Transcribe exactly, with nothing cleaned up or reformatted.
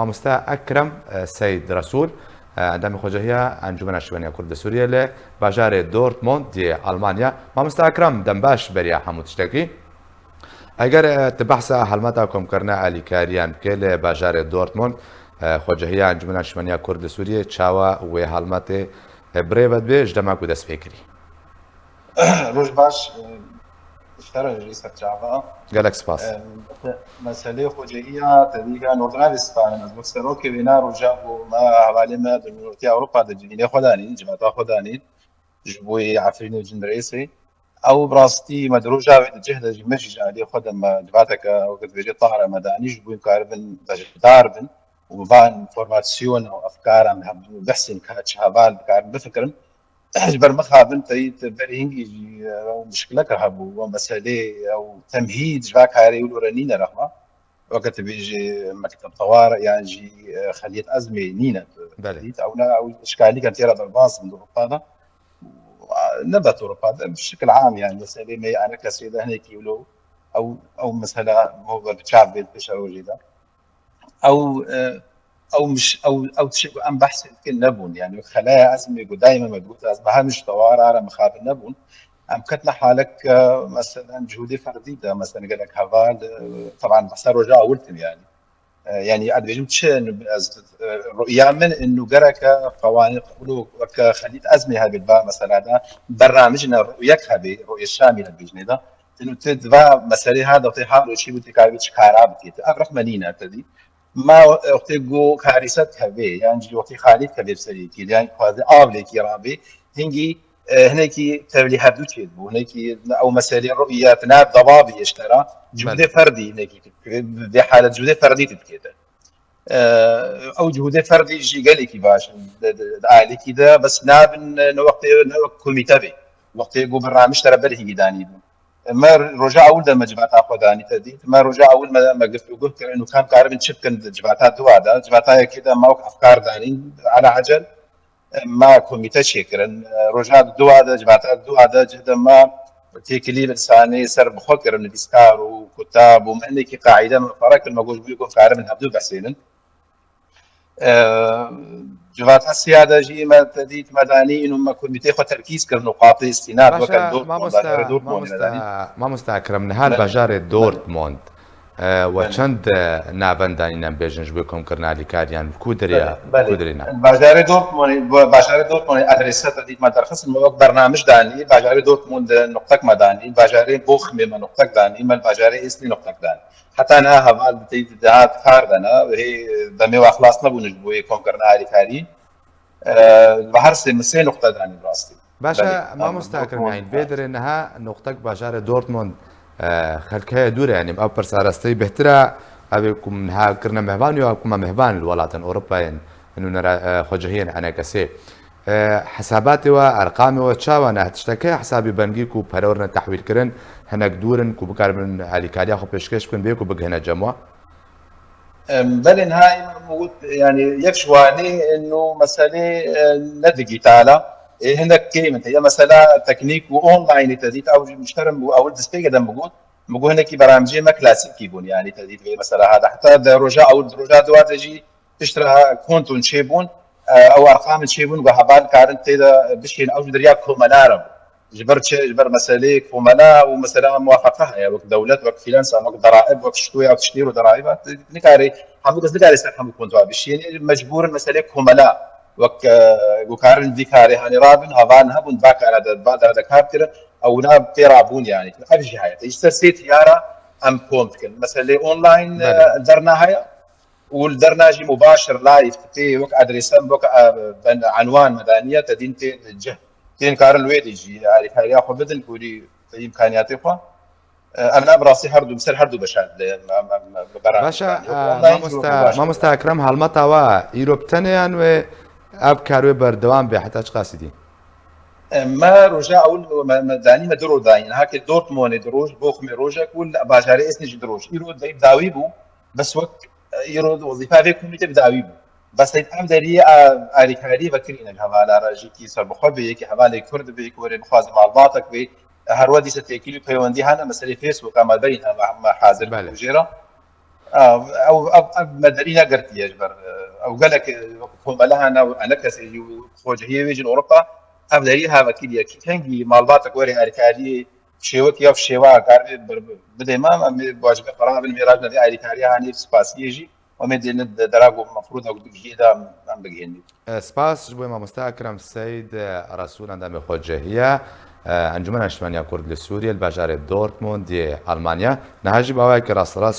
Mamoste Ekrem, e, Seyd Resûl, e, endamê xwecehiya Encûmena Şiwaniya Kurd li Sûriyê li bajarê Dortmund yê Almanya. Mamoste Ekrem, dem baş beriya hemû tiştekî. Eger, e, tu behsa helmeta komkirina alîkariyan bikê li bajarê Dortmund, e, xwecehiya Encûmena Şiwaniya Kurd li Sûriyê çawa wê helmetê, e, bi rê ve dibê ji dema ku dest pê kirî? Roj baş, e, ji te re jî serçava. Gelek spas. E, meselê xwecehiya tevî ya Nordrhein-Westfalen, ez wek serokê wê na roja bû me hevalê me di Nortiya Ewropa de civînê xwe danîn, civata xwe danîn, ji bo yê Efrînê û Cindirêsê. Ew bi rastî me di roja wê di cih de jî me jî ji aliyê xwe de me civateke weke dibêje tahre me danî ji bo em karibin beşdar bin û van formasyon û efkaran hebû behsên ka çi heval dikarin bifikirin. Ji ber mixabin teyî berî hingî jî ew muşkileke hebû, ew meselê, ew temhîd ji va karê wilo re nîne rexma. Weke tu bêjî mekteb tewar yan jî, e, xeliyet ezmê nîne. Belê. Dît, ew ne, ew işkalîkan tê re derbas bin di Ewropa de. Ne bet Ewropa de, bi şikil am yani meselê me yê enekesê de hinekî wilo ew, ew mesela mo ve bi çav bê di pêşerojê de. Ew, e, ew miş-, ew, ew tiştê ku em behsê dikin nebûn. Yani xelaya ezmê ku daîma me digot, ez bi her niştewara re mixabin nebûn. Em ketine halek, e, meselen cihûdê ferdî de, meselen gelek heval, e, teban behsa roja ewil dikim yani. E, yani ez dibêjim çi, ez, e, ruya min inu gereke qewanî qebûl û weke xelît ezmê hebe ba mesela de, bernamij ne ruyek hebe, ruyê Şamî re dibêjinê de. Inu tu diva meselê her dextê her roçî bû tê karibî çi kara bikê. Ev rexme nîne te dî. Ma wextê ku karîset hevê, yan jî wextê xalît hevê bi serê kî, yan xwazê avlekî rabê, hingî, e, hinekî tevlî hevdû çêdibû, hinekî ew meselê ruyet nav dewabî eştera, cûdê Belê. ferdî hinekî, vê halet cûdê ferdî dikête. E, ew cûdê ferdî jî gelekî baş in, di, di, di alîkî de, bes nabin, ne wextê, ne wek komîte bê. Wextê ku bernamij te re ber hingî danî bû. Me roja ewil de me civata xwe danî te dît. Me roja ewil me, me gift û guh kirin û kam karibin çi bikin di civata dua de. Civata yekê de me wek efkar danîn, ala ecel, me komîte çêkirin. Roja dua de, civata dua de, cih de me têkilî bi lisanê ser bi xwe kirin, nivîskar û kutab û me hinekî qaîde me ferek kirin, me got, ji bo ku em karibin hevdû behsênin. E, civata siya de jî me te dît me danî û me komîtê xwe terkîz kirin û qatê îstînad weke Başa, Dortmund, mamosta, bajarê Dortmundê me danî. mamosta, mamosta Ekrem, niha li Belê. bajarê Belê. Dortmund, e, we Belê. çend, e, navend danîn em bêjin ji bo komkirina alîkariyan? Li ku derê, Belê, belê. ku derê ne? Bajarê Dortmundê, bu bajarê Dortmundê adrese te dît me derxistin, me wek bernamij danî, bajarê Dortmund, e, nuqtek me danî, bajarê Bochumê me nuqtek danî, me li bajarê Eslî nuqtek danî. Heta niha heval di teyî dihat kar de ne, hê demê wa xilas nebûne ji bo yê komkirina alîkarî. E, ve her sê min sê nuqte danî rastî. Başa, Belê. mamosta Em, Ekrem, yani, vê derê niha nuqtek bajarê Dortmund, e, xelk heye dûr e, yani, ev pirs arasteyî bêhtir e, ev ê ku niha kirine mehvan, ya ku me mehvan li welatên Ewropayên, nûnera, e, xwecihiyên enekesê. E, hesabatê we, erqamê we çawa ne? Tiştek heye hesabî bengî ku pere werine tehwîlkirin, hinek dûr in ku bikaribin alîkariya xwe pêşkêş bikin, bê ku bigihine cem we? Em, belê, niha ême min got, yani, yek ji wanê inu meselê, e, ne digîtal e. Ê, hinek kêm in. Ya mesela teknîk û online te dît, ew ji mişterim û ew destpêkê de min got, min got hinekî beramcê me klasîkî bûn, yani, te dît vê mesela hada. Heta de roja ew, roja dua de jî piştre konton çêbûn, e, ew erqamin çêbûn, ku heval karin tê de bişên ew ji deriya komela re bû. Ji ber çi? Ji ber meselê komela û mesela muwafeqa heye, wek dewlet, wek fînansa, wek deraib, wek ştoya, wek ştêr û deraiba. Nikarê, hemû kes nikarê ser hemû konta bişînê. Mecbûr in meselê komela, wek, e, ku karin vî karê hanê rabin, heval hebûn, va kara de, va dera de kar kirin, ew wina pê rabûn yani. Ev jî heye. Te ji ser sê tiyara em kom dikin. Meselê online, e, Belê. derna heye. û li derna jî mubaşir live tê wek adrese, wek, e, ben, enwan me daniye, te dîn tê cih. Tên karin wê dî jî alîkariya xwe bidin, gorî imkaniyatê xwe. E, em ne bi rastî her du, ser her du beşan li, em, em, em, bi beran Başa, daniye. e, Online jî wek mamosta, mubaşir. mamosta Ekrem, helmeta we îro bi tenê yan wê ev kar wê berdewam bê heta çiqasî dî? E, me roja ewil me, me danî me du roj dayîn. Hake Dortmundê du roj, Bochumê rojek û li bajarê Eslî jî du roj. Îro deyb dawî bû. Bes wek, e, îro wezîfa vê komîte bi dawî bû. Bes heyt ev deriyê, e, alîkarî vekirîne ji hevala re, jîkî serbixwe bê, yekî hevalê Kurd bê, ku were bixwaze malbatek bê, e, her we dîse têkilî û peywendî hene, meselê Facebooka me berî hema, hema hazir Belê. bû jê re. Ew, ew, ev, ev me derî negirtiye ji ber, e, ew gelek, e, wek komele hene û enekesê jî û xwecihiyê wê jî li Ewropa, ev derî hevekiriye. Kengî malbatek were erkariyê şêwek ya şêwa kar bidê me, em ê bajibê qera bin mêraj ne vê erîkariya hanê spasiyê jî, em ê dêne de-, dera ku mefrûd ew bigihî de em, em bigihînî. E, spas ji bo mamoste Ekrem Seyd, e, Resûl endamê xwecihî ye, e, Encûmena Niştimaniya Kurd li Sûriyê, li bajarê Dortmund yê Almanya. Niha jî bi awayekî rasterast